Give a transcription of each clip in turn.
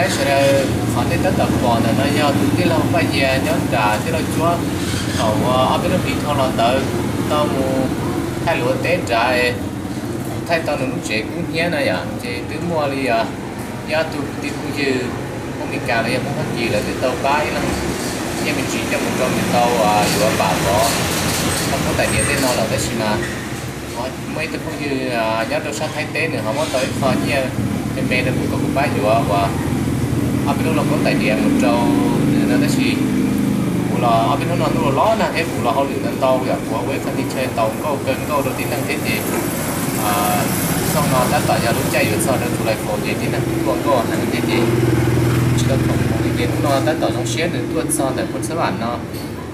Sawv daws, qhov nej tab tom pom ntawm no yog tus tij laug Paj Yias nyob nram tij laug Cuab. Thaum uas ob peb lub hlis dhau los ntawd kuv tau mus thaij luav teb nrad, kuv thaij tau nws lub tsev kub hnyiab no yom, ces twb muaj li ib ob tug kwv tij phooj ywg Hmoob Mes Kas los yog Hmoob Fab Kis lawv twb tau pab ib leeg nyiaj me ntsis coj mus rau nws tau yuav pam vov, tau koob tais diav tej no lawm, tab sis mas muaj ib tug phooj ywg nyob rau sab Thaib teb nws ho muab tau ib qho nyiaj me me rau kuv kom kuv pab yuav uas ob peb lub lauj koob tais diav mus rau nws no, tab sis kuv los ob peb hnub no ntuj los los nag thiab kuv los hauj lwm ntau ntau yom, kuv ua ib qho teb chaws tau nkauj kawg nkauj rau tib neeg thiab ces xyoo no tab tom yog lub caij yuav txog rau July four ces tib neeg kuj tuaj nkauj heev thiab ces tsis tau khoom mus li, ces hnub no tab tom zoo siab nws tuaj txog ntawm Phu Txhab Vam no,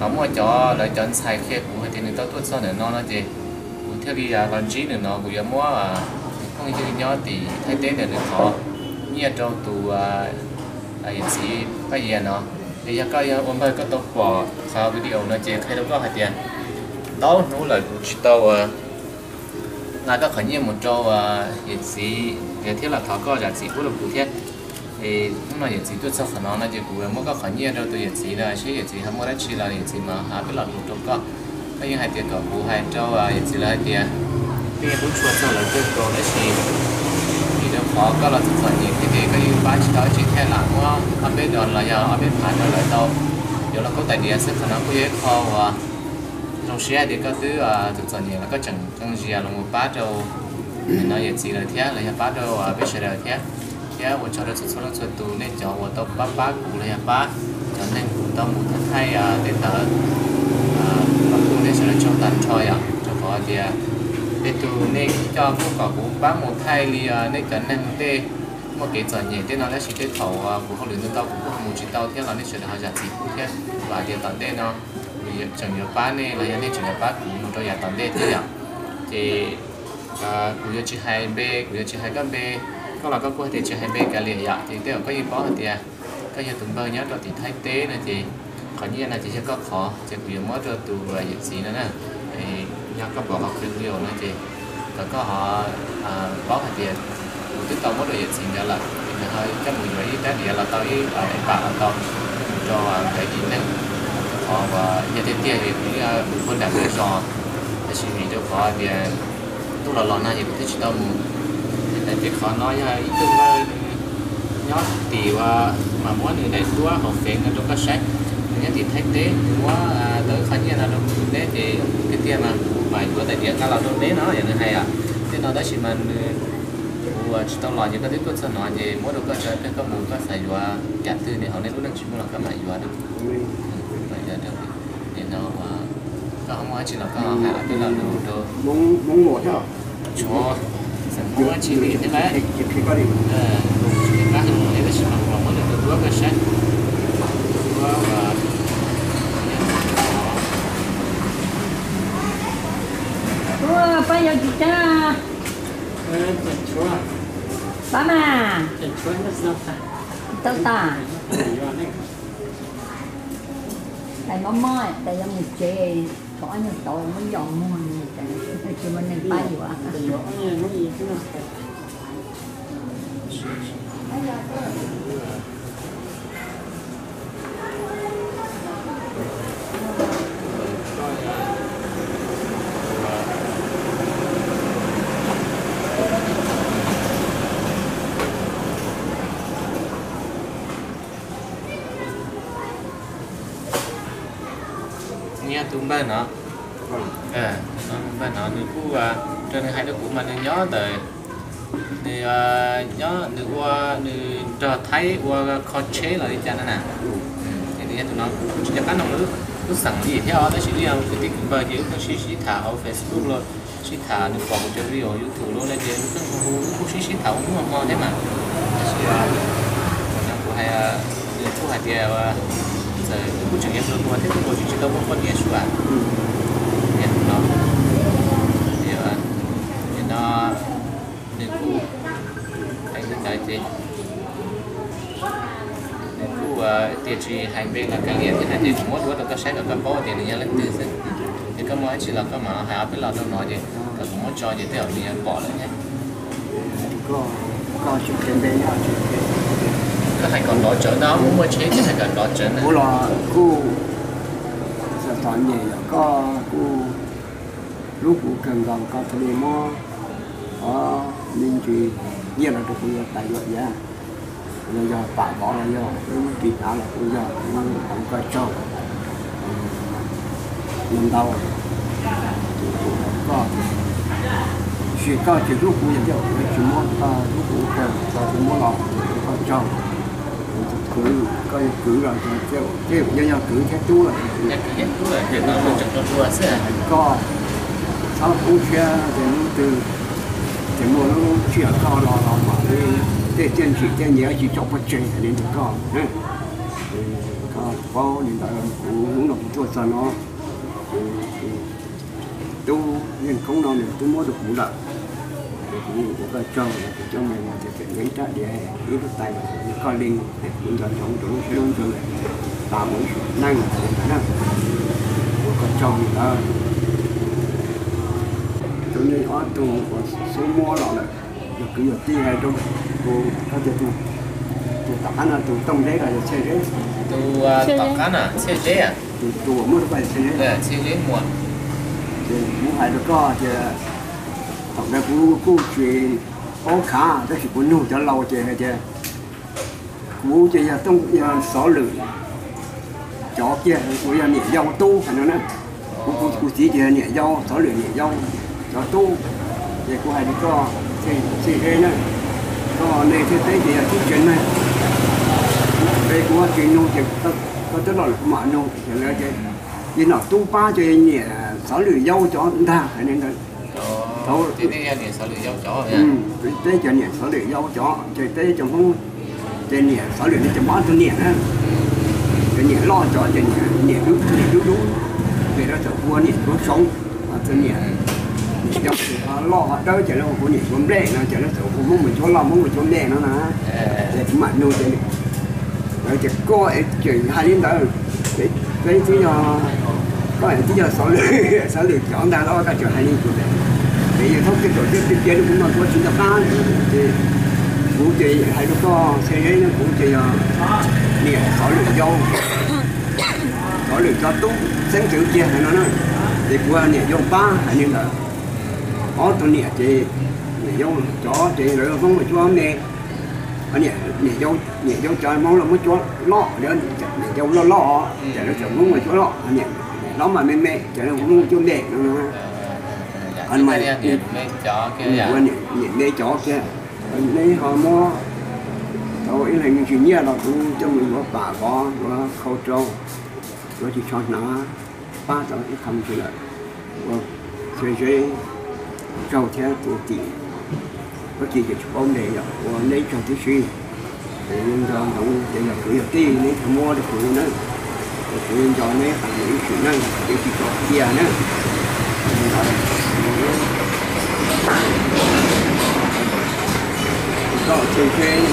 ho muaj cov lawv cov ntxhais qhia kuv hais tias nws tau tuaj txog ntawm no no ces kuv thiaj li los ntsib nws no, kuv yuav muab phooj ywg nyob tim Thaib teb ntawm nws qhov nyiaj rau tus yawm txiv Paj Yias no. Es yog koj ua npawg koj tau pom qhov video no ces qhia rau koj hais tias ntau hnub lawm kuv tsis tau nqa koj qhov nyiaj mus rau yawm txiv thiab los thov koj zam txim pub rau kuv thiab. Es hnub no yawm txiv tuaj txog qhov no no ces kuv muab koj qhov nyiaj rau tus yawm txiv no, seb yawm txiv ho muaj dab tsi los yawm txiv mam peb los hu rau koj. Koj yeej hais tias kom kuv hais rau yawm txiv lawv hais tias koj yeej hlub tshua txog lawv kawg nkaus tab sis vim rau qhov koj los txom txom nyem thiab ces koj yeej pab tsis tau dab tsi thiaj lam muab ob peb dollar los yog ob peb phav rau lawv tau yuav lauj koob tais diav xwb. Qhov no kuj yog ib qho uas zoo siab hais tias koj twb txom txom nyem los koj tseem qee zias los mus pab rau no yawm txiv lawv thiab los yog pab rau peb sawv daws thiab. Thiab ua tsaug rau txhua txhua leej txhua tus, nej cov uas tau pab pab kuv los yog pab cov neeg kuv tau mus thaij teb ntawd los kuj nej sawv daws tsaug tag nrho yom, rau qhov tias tej tug nej coj kuj kom kuv pab mus thaij li nej cov neeg tej muaj kev txom nyem tej no, tab sis tej thaum kuv hauj lwm ntau ntau kuv kuj ho mus tsis tau thiab los nej sawv daws ho zam txim pub thiab. Vam tias tom ntej no kuv tseem yuav pab nej los yog nej tseem yuav pab kuv mus rau yav tom ntej thiab yom. Ces kuv yuav tsis hais npe, kuv yuav tsis hais koj npe, koj los koj kuj hais tias tsis hais npe kav liam yom, ces tej zaum koj yeej paub hais tias koj yog tus npawg nyob rau tim Thaib teb no ces qhov nyiaj no ces yog koj qhov, ces kuv yuav muab rau tus yawm txiv no na. Yog koj pom qhov clip no ces kom koj ho paub hais tias kuv twb tau muab rau yawm txiv ntawd lawm, nws ho coj mus yuav ib rab diav los tau, ib pam los tau rau nkawd ib neeg. Qhov uas yog tiag tiag ces kuv yeej ua nram zos, tab sis vim rau qhov tias ntuj los los nag ces kuv thiaj tsis tau mus. Ces qhov no yog ib tug npawg nyob tim uas mas muab nws daim duab hauv fev no rau koj saib. Nws nyob tim Thaib teb, nws muab tau ib qho nyiaj no rau kuv neb ces tiag tiag mas kuv mam yuav tais diav nqa los rau neb no yom, nws hais os. Tej no tab sis mas nws, kuv tsis tau los ces koj twb tuaj txog no ces muab rau koj tso, koj mus koj xav yuav yam twg nyob hauv nej lub neej tsis muaj los koj mam yuav rau kuv. Nim no koj ho muaj dab tsi los koj hais los lus rau. Tsuav xeem Hmoob dab tsi li thiab lawm. Tab sis mas kuv los muab nws tus duab koj saib. Duab uas Ua, pab yuav tsis tag. Pab mas. Tau tas. Tais mob mob, tais yuav mus tsev, thaum ob nyuag tauv muab yos muag, tsis muaj neeg pab yuav. Nws yog tus npawg no, npawg no nws kuj, raws nws hais rau kuv mas nws nyob ntawm, nws nyob nws ua, nws nrog Thaib ua kho tsheb los li cas no na. Ces nws yog tus no, kuv tsis nco qab nug lub xeem li thiab os, tab sis wb yog kwv tij kwv npawg ces wb pheej sib sib tham hauv Facebook los sib tham, nws pom kuv cov video YouTube los no ces wb pheej hu, wb kuj sib sib tham ua hnub ua hmo thiab mas. Tab sis kuv hais, nws kuj hais tias txawm wb kuj tseem yog hluas hluas thiab kuj tsis tau muaj poj niam sua. Nim no, nim no nws kuj hais li ntawd ces nws kuj tias tsis hais npe los kav liam thiab hais tias kuv muab duab rau koj saib kom koj paub tias nws yog leej twg xwb. Ces koj muaj dab tsi los koj mam hais ob peb lo rau no ces kom kuv muab tso ces tej zaum nws yuav pom lawm thiab. Koj hais kom nrov tsawv ntag, muaj muaj tsheb ces hais kom nrov tsawv ntag. Kuv los kuj txom nyem yom, koj kuj hlub kuv kawg nkaus, koj thiaj li muab qhov me ntsis nyiaj los rau kuv yuav tais yuav iav, los yog pam vov los yog ris hnav los kuj yog, kuv thov koj tsaug ntau ntau. Koj, tiam sis koj tsis hlub kuv yog thiaj kuv tsis muab, koj hlub kuv kawg koj thiaj muab los, koj tsaug. Kwv, koj yuav kwv los tej zaum yog kwv thiab tub los, koj txhob poob siab ces hnub twg ces muaj lub sij hawm koj los los mam li tej txiaj ntsig tej nyiam tsis tso pov tseg li ntawd koj. Koj paub li ntawd, kuv hnub no kuv tuaj txog no, tub yeej koob no nws twb muab rau kuv lawm. Kuv ua koj tsaug, kuv coj mus tias pem ua ib rab diav ib lub tais koj li, kuv nco ntsoov rau lub siab lub ntsws tas mus ib sim neej li ntawd na. Ua koj tsaug li ntawd. Tus nej ob tug uas xub muab los lawm, yog kwv yog tij hais rau tus, koj tias tus tom qab no tus Tooj Zeb los yog Txhiaj Zeb? Tus tom qab na Txhiaj Zeb. Tus, tus uas muab rau koj Txhiaj Zeb, Txhiaj Zeb muag. Ces kuv hais rau koj tias thaum ntawd kuv kuj tsis paub khav tab sis kuv nug cov laus ces hais tias kuv ces yog Tooj, yog Xov Lwm cov kiag, kuv yog niam yau tub hais no na. Kuv, kuv txiv ces yog niam yau, Xov Lwm niam yau cov tub. Ces kuv hais rau koj, Txhiaj Zeb na, koj nej thiab peb ces yog tib tsev neeg. Kuv tsis nug ces koj twb los lawm kuv mam nug ces lawv ces, yog nom tub pab ces niam Xov Lwm yau cov ntag hais li ntawd. Thaum peb cov niam Xov Lwm yau cov, ces peb cov Hmoob ces niam Xov Lwm no ces muaj ob tug niam na. Ces niam loj cov ces niam, niam dub dub, ces lawv txawm hu ua niam Tsuav Soo. Ho tus niam, niam yau ho loj ho dawb ces lawv hu ua niam Tsuav Nplej no ces lawv txawm hu Hmoob mus Tsuav loj Hmoob mus Tsuav nplej no na. Ces kuv mam nug ces lawv tias koj es tseem hais li ntawd, peb twb yog, koj es twb yog Xov Lwm, Xov Lwm cov ntag los koj tseem hais li kuv tias, ces yog thaub tej zaum thiab tiag tiag li kuv mas kuv tsis nco qab. Ces kuv ces hais rau koj Txhiaj Zeb no kuv ces yog niam Xov Lwm yau, Xov Lwm cov tub xeeb ntxwv kiag hais no na. Ces kuv niam yau pab hais li ntawd. Ob tug niam ces niam yau cov ces lawv Hmoob mus cuab me, niam yau cov Hmoob los muab cuab loj, niam yau loj loj ces lawv txawm Hmoob mus cuab loj, niam hlob mas me me ces lawv Hmoob mus cuab nplej no. Niam me cov kiag, neb ho muab tau ib leeg me ntsis nyiaj los kuv coj mus yuav pam vov, yuav khau rau, yuav tsis tshua hnav, pab tau ib qho me ntsis lawm. Ua Txhiaj Zeb tsaug thiab tus tim, koj cia tsis paub npe yog ua neb tsaug tib si. Ces nco ntsoov ces yog kwv yog tij neb thiaj muab rau kuv na, ces kuv nco neb tas mus ib sim neej, kuv tsis tso cia na. Koj Txhiaj Zeb,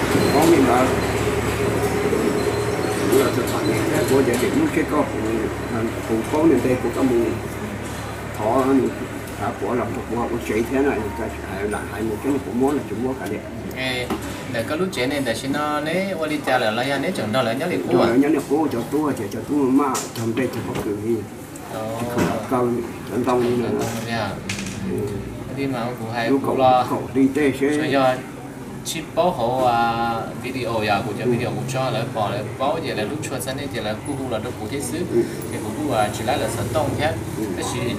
kuv paub li ntawd, kuv los txog thaum niam thiab kuv ces lub tsheb koj, kuv paub nws npe kuv coj mus thov nws, thov puav los rau kuv ua tsev thiab no, lam hais mus thiab kuv muab los tsis muab kav liam. Ntawm koj lub tsev ne tam sim no neb ua li cas lawm los yog neb tseem nrog lawv nyob li qub? Nrog lawv nyob li qub, cov tub ces cov tub maj cog nplej cog pob kws li, tsis khoom kaw cov ntoo li no. Kuv hais lub kaum hli tej seb yog tsis paub hauv video, yog kuv cov video kuv tso lawv pom lawv paub ces lawv hlub tshua txog nej ces lawv kuj hu los rau kuv thiab xwb, ces kuv kuj tsis laib lawv xov tooj thiab. Tab sis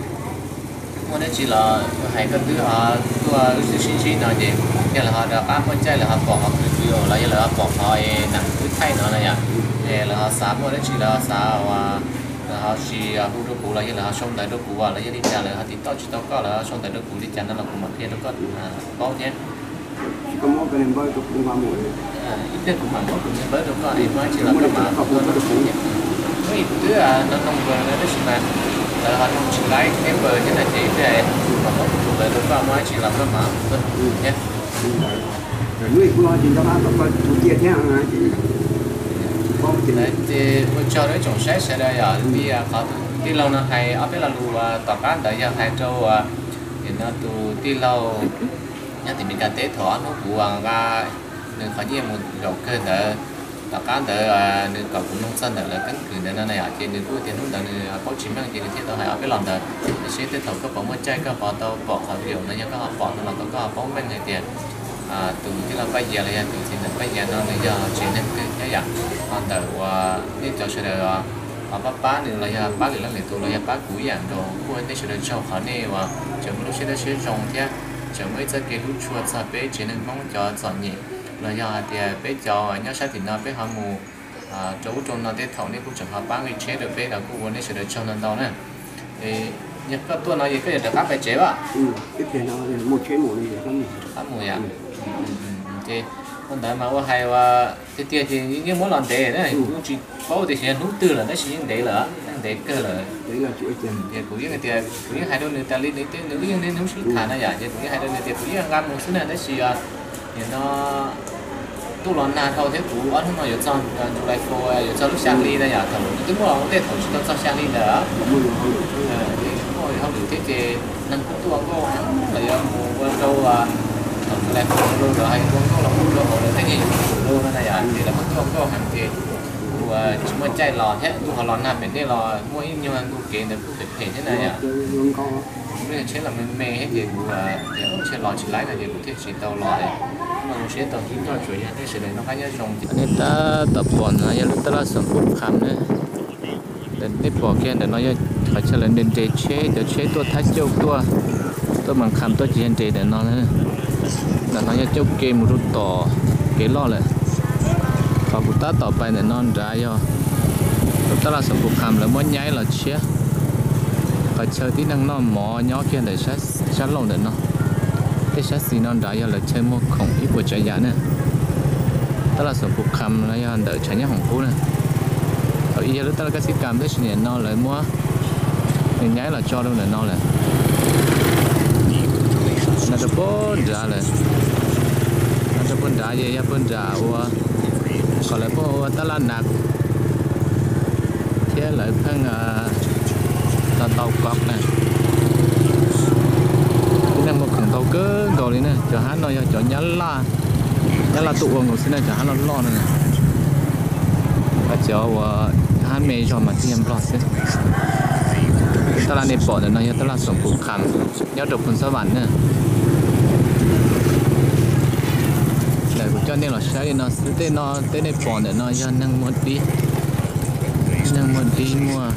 muaj dab tsi los hais koj twb ho tuaj wb twb sib ntsib no ces yog lawv ho rov qab muaj caij lawv ho pom qhov video los yog lawv ho pom qhov nam wb thaij no no yom, es lawv ho xav muaj dab tsi lawv ho xav, lawv ho tsis hu rau kuv los yog lawv ho sau ntawv rau kuv los yog li cas lawv ho tiv toj tsis tau koj lawv ho sau ntawv rau kuv li cas no los kuv mam qhia rau koj paub thiab. Tsis koj muab koj niag npawb rau kuv nqa mus. Ib pliag kuv mam muab kuv niag npawb rau koj es muaj dab tsi los koj mam muab rau kuv. Muaj ib twb no noog npawg no tab sis mas lawv ho noog tsis laib npawg thiab no ces ib pliag kuv mam muab kuv tus npawg rau koj muaj dab tsi los koj mam tuaj nug kuv thiab. Hnub kuv los tsis nco qab tau koj tus tiag thiab. Ces ua tsaug rau ib tsoom saib sawv daws yom, li qhov tus tij laug no hais ob peb lo lus tom qab ntawd yog hais rau tus tij laug nyob tim Meskas teb thaum ob hnub kuv nqa Nws qhov nyiaj mus zaum kawg ntawd, tom qab ntawd nws kom kuv mloog txog ntawm lawv keeb kwm ntawd no na yom, ces nws kuj tias hnub ntawd nws paub tsis meej ces nws thiaj tau hais ob peb los ntawd. Tiam sis tej thaum koj pom muaj caij koj ho tau pom qhov video no, yog koj ho pom no los koj ho paub meej hais tias tus tij laug Paj Yias los yog tus txiv ntxawm Paj Yias no nws yog tsev neeg twg thiab yom. Ho ntawm uas nej cov sawv daws pab pab nws los yog pab lwm leej lwm tus los yog pab kuv ib yam nkaus, kuj ua nej sawv daws tsaug qhov nej uas tseem muaj lub siab dawb siab zoo thiab tseem muaj ib txoj kev hlub tshua txog peb tsev neeg Hmoob cov txom nyem los yog hais tias peb cov nyob sab tim no peb ho mus rau ub rau no tej thaum nej kuj tseem ho pab nqi tsheb rau peb los kuj ua nej sawv daws tsaug ntau ntau na. Yog koj tuaj no es koj yuav rov qab pais tsev as? Qab mus yom. Ces ua ntawd mas ua hais tiag tiag ces yeej muab los ntev na, kuv tsis paub tias yog hnub twg lawm tab sis yeej ntev lawm, yeej ntev kawg lawm. Ces kuv yeej tias kuv yeej hais rau nws tas li nws yeej niaj hnub sib tham na yom, ces kuv yeej hais rau nws tias kuv yeej nqa mus xwb na tab sis nim no tuaj los nag dhau thiab kuv ob hnub no yuav txog July Four, yuav txog lub xya hli na yom, thaum nws twb muaj tej thaum tsis tau txog xya hli ntawd. Muaj hauj lwm thiab ces neeg kuj tuaj ua nkauj heev, lawv yuav mus ua rau thaum July Four rau lawv hais ua nkauj los ua rau hauv lawv tej nyuag lub no na yom, ces lawv kuj tuaj ua nkauj heev ces kuv tsis muaj caij los thiab, kuj ho los nag pem dej los muaj ib nyuag ntu kev ntawd kuj phem phem thiab na yom. Lub tsheb los me me thiab ces kuv tias ntshe los tsis laib no ces kuv thiaj tsis tau los. Mas zoo siab tau tus koj tsuas yog nej sawv daws noj qab nyob zoo ces nej tab tom pom no yog lub taj laj Xoom Pum Kham na. Nej pom kiag ntawm no yog qhov chaw lawv nres nres tsheb, cov tsheb tuaj thab cauj tuaj, tuaj Mas Kham tuaj ces yog nres ntawm no. Ntawm no yog cauj ke mus rau tom kev loj lawm. Qhov kuv tab tom pais ntawm no nrad yog lub taj laj Xoom Pum Kham lawv muab nyaib los tshiab. Qhov chaw tib neeg noj mov nyob kiag ntawm sab laug ntawm no. Tej sab xis no nrad yog lawv chaw muag khoom ib puas tsav yam na. Taj laj Xoom Pum Kham no yog ntawm tshav nyob hoom qub na. Thaum ub yog lub taj laj Kab Xib Kam tab sis nim no lawv muab nws nyaib los tso rau ntawm no lawm. No rau puag nrad lawm. No rau puag nrad ces yog puag nram ua, qhov lawv pheej ua taj laj Nas thiab lawv pheej los tau kov na. Tib neeg muag khoom ntau kawg nkaus li na. Cov hab no yog cov Nyab Laj, Nyab Laj tuaj ua nkaus xwb na, cov hab loj loj no. Cov uas hab me zog mas thiaj yog Nplog xwb. Taj laj nej pom ntawm no yog taj laj Xoom Pum Kham nyob rau Phoos Xab Vam na. Ntawm kuv coj nej los saib li no xwb, tej no tej nej pom ntawm no yog neeg muag dib, neeg muag dib muag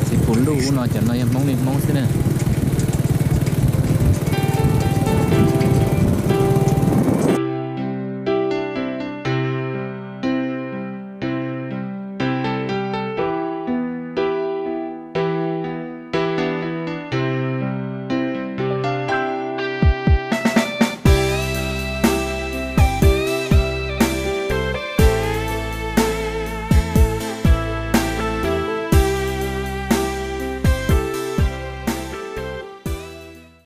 txiv pum luj ub no, cov no yog Hmoob li Hmoob xwb na.